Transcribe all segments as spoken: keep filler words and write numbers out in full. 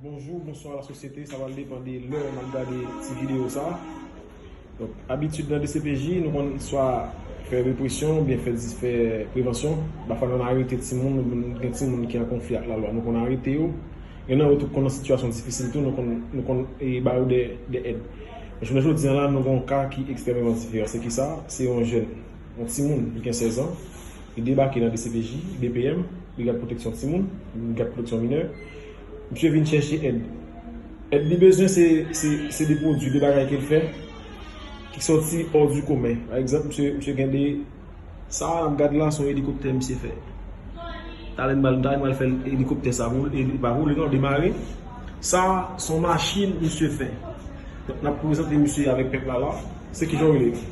Bonjou, bonswa lasosyete, sa pral depann de lè w ap gade ti videyo sa. Donk, abitid nan D C P J, nou konn swa fè represyon oubyen fè, fè prevansyon. Pafwa, nou arete timoun, nou gen timoun ki an konfli ak lalwa, nou konn arete yo. Gen nan yo tou konn nan sitiyasyon difisil tou, nou konn, nou konn, e, ba yo de, de èd. Men jounen jodi a la, nou gen yon ka ki ekstrèmeman diferan. Se ki sa? Se yon jèn, yon timoun, li gen sèz an, li debake nan D C P J, B P M, Brigad Pwoteksyon Timoun, Brigad Pwoteksyon Minè. Misye vin chèche èd. Èd li bezwen se, se, se de pwodui, de bagay ke l fè ki sòti hors du commun. Pa egzanp, misye, misye gen de, sa a n ap gad la, se yon elikoptè misye fè. Talè m pral, talè m pral fè elikoptè sa pou, e, pa vole non, demare. Sa a, se yon machin misye fè. Donk, n ap prezante misye avèk pèp la la. Se kijan w rele?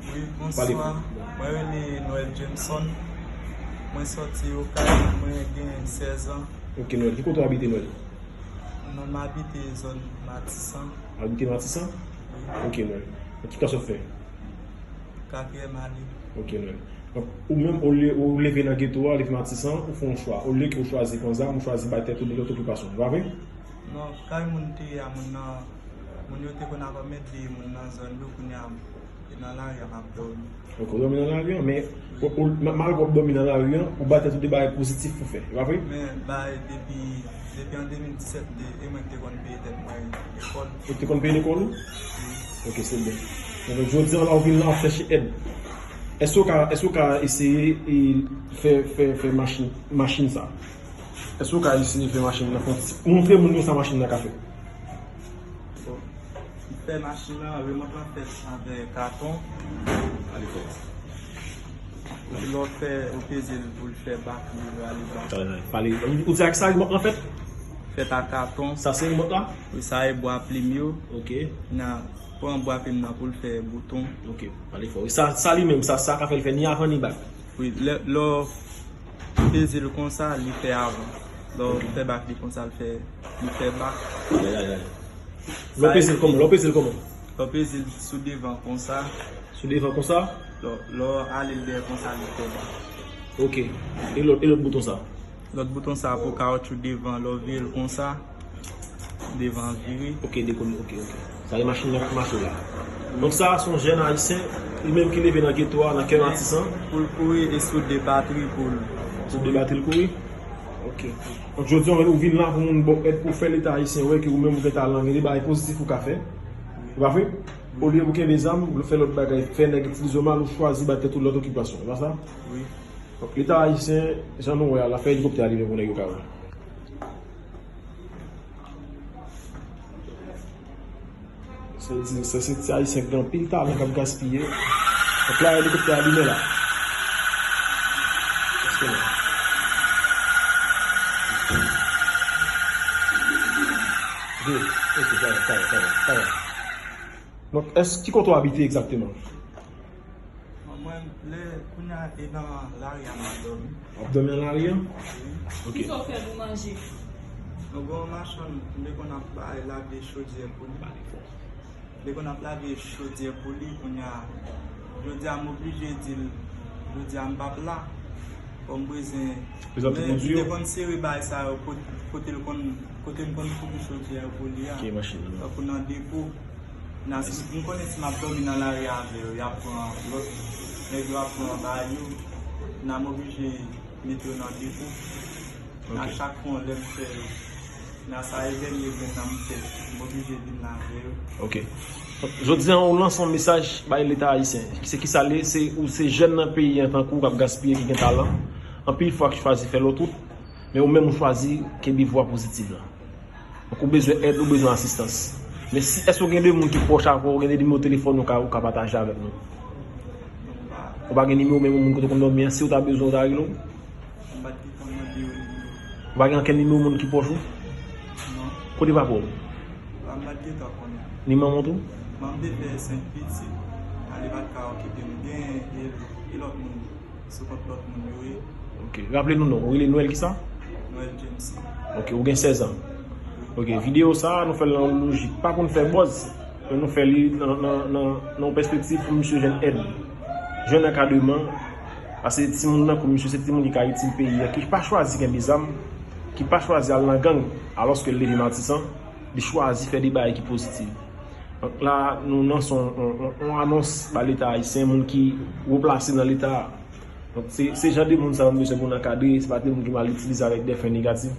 Wi, pale. Bonswa. Mwen rele Noël Jameson. Mwen sòti Okay, mwen gen sèz an. Ok, Noël. Ki kote w abite, Noël? Non, m abite zòn Matisan. W abite Matisan? Wi. Ok, Noël. Ki klas w ap fè? Katriyèm ane. Ok, Noël. Donk, ou menm, ou le-, ou leve nan geto a, leve Matisan, ou fè yon chwa. Olye ke ou chwazi pran zam, ou chwazi bay tèt ou de lòt okipasyon. Se pa vre? Non, kay moun te ye a, moun nan, moun yo te konn ap anmède moun nan zòn yo, kounye a, e nan lari a m ap dòmi. Ok, ou dòmi nan lari a, men, ou, ou, ma-, malgre w ap dòmi nan lari a, ou bay tèt ou de bagay pozitif pou fè, e pa vre? Men, bay, depi, depi an de mil disèt, de, e mwen ki te konn peye tèt mwen lekòl. Ou te konn peye lekòl ou? Wi. Ok, se byen. Donk, jodi a la, ou vin la, w ap chèche èd. Èske w ka, èske w ka eseye, e, fè, fè, fè machin, machin sa? Èske w ka eseye fè machin nan fè yon ti, montre moun yo sa machin nan ka fè? Bon, m fè machin nan, remòt lan fèt avèk katon. Lè w fè, ou peze l pou l fè bak, li rale bak. Pale. Ou di ak sa remòt lan fèt? Fèt ak katon. Sa se remòt la? Wi, sa e bwa plim yo. Ok. Nan pran bwa plim nan pou l fè bouton. Ok, pale fò. Sa, sa li menm, sa, sa ka fè l fè ni avan ni bak. Wi, lè, lè w peze l konsa, li fè avan. Lè w fè bak li konsa, l fè, li fè bak. Ay, ay, ay. Lè w peze l kòman? Lè w peze l kòman? Lè w peze l sou devan konsa. Sou devan konsa? Lè, lè w ale l dèyè konsa, li fè bak. Ok. E lòt, e lòt bouton sa? Lòt bouton sa pou kawotchou devan, lè w vire l konsa, devan vire. Ok, dekoule, ok, ok. Sa se machin nan k ap mache la. Donk sa a se yon jèn ayisyen, li menm ki leve nan geto a, nan kè Matisan. Pou l kouri e sou de batri pou l. Sou de batri l kouri? Ok. Donk jodi a, ou vin la pou moun ba w èd pou fè Leta ayisyen wè ke ou menm ou gen talan, gen de bagay pozitif ou ka fè. Se pa vre? Olye pou kenbe zam, ou fè lòt bagay, fè nèg itilize w mal, ou chwazi bay tèt ou lòt okipasyon. Se pa sa? Wi. Donk, Leta ayisyen, jan nou wè a, l ap fè elikoptè a li menm pou nèg yo ka wè. Se di, se, se ti ayisyen ki gen anpil talan k ap gaspiye. Donk, la, elikoptè a limen la. Donk, èske, ki kote w abite egzakteman? Bon, mwen, lè, kounye a, e nan lari a m ap dòmi. W ap dòmi nan lari a? Wi. Ok. Kisa w fè pou manje? Mwen gen yon machann, m te konn ap bay lave chodyè pou li. M te konn ap lave chodyè pou li, kounye a, jodi a, m oblije di l, jodi a, m p ap la. Fò m bezwen, men m te konn sere bagay sa yo, kot-, kote l konn, kote m konn fouke chodyè yo pou li a. Tankou nan depo. Nan, si, m konnen si m ap dòmi nan lari avè yo, y ap pran lòt, nèg yo ap pran bagay yo, nan m oblije mete yo nan depo. Nan chak fwa lè m fè yo, nan sa e vènye vin nan m fè, m oblije vin la avè yo. Ok. Jodi a, ou lanse yon mesaj bay Leta ayisyen. Se kisa l ye? Se, ou se jèn nan peyi an tankou w k ap gaspiye, ki gen talan. Anpil fwa ki chwazi fè lòt wout, men ou menm ou chwazi kenbe vwa pozitif la. Donk, ou bezwen èd, ou bezwen asistans. Men si, èske w gen de moun ki pwòch avè w, ou gen de nimewo telefòn ou ka, ou ka pataje avèk nou? Ou pa gen nimewo menm moun kote w konn dòmi an, si w ta bezwen, ou ta rele w? M pa t gentan mande yo nimewo. Ou pa gen ankenn nimewo moun ki pwòch ou? Non. Kote papa w? M pa t gentan konnen. Ni manman w tou? Manman m te fè senk pitit, ale pa t ka okipe m. Gen e, e lòt moun. Sou kont lòt moun yo ye. Ok. Raple nou non. Ou rele Noël kisa? Noël James. Ok. Ou gen sèz an. Ok. Videyo sa a, nou fè l nan yon lojik. Pa konn fè buzz, men nou fè li nan, nan, nan, nan yon pèspektiv pou misye jwenn èd. Jwenn ankadreman. Paske timoun nan, kou misye, se timoun ki ka itil peyi a, ki pa chwazi kenbe zam. ki pa chwazi al nan gang, alòske l leve Matisan, li chwazi fè de bagay ki pozitiv. Donk la, nou lanse yon, yon, yon, yon anons ba Leta ayisyen, moun ki wo plase nan Leta a. Donk se, se jan de moun sa yo nou bezwen pou n ankadre, se pa de moun ki mal itilize avèk de fen negatif.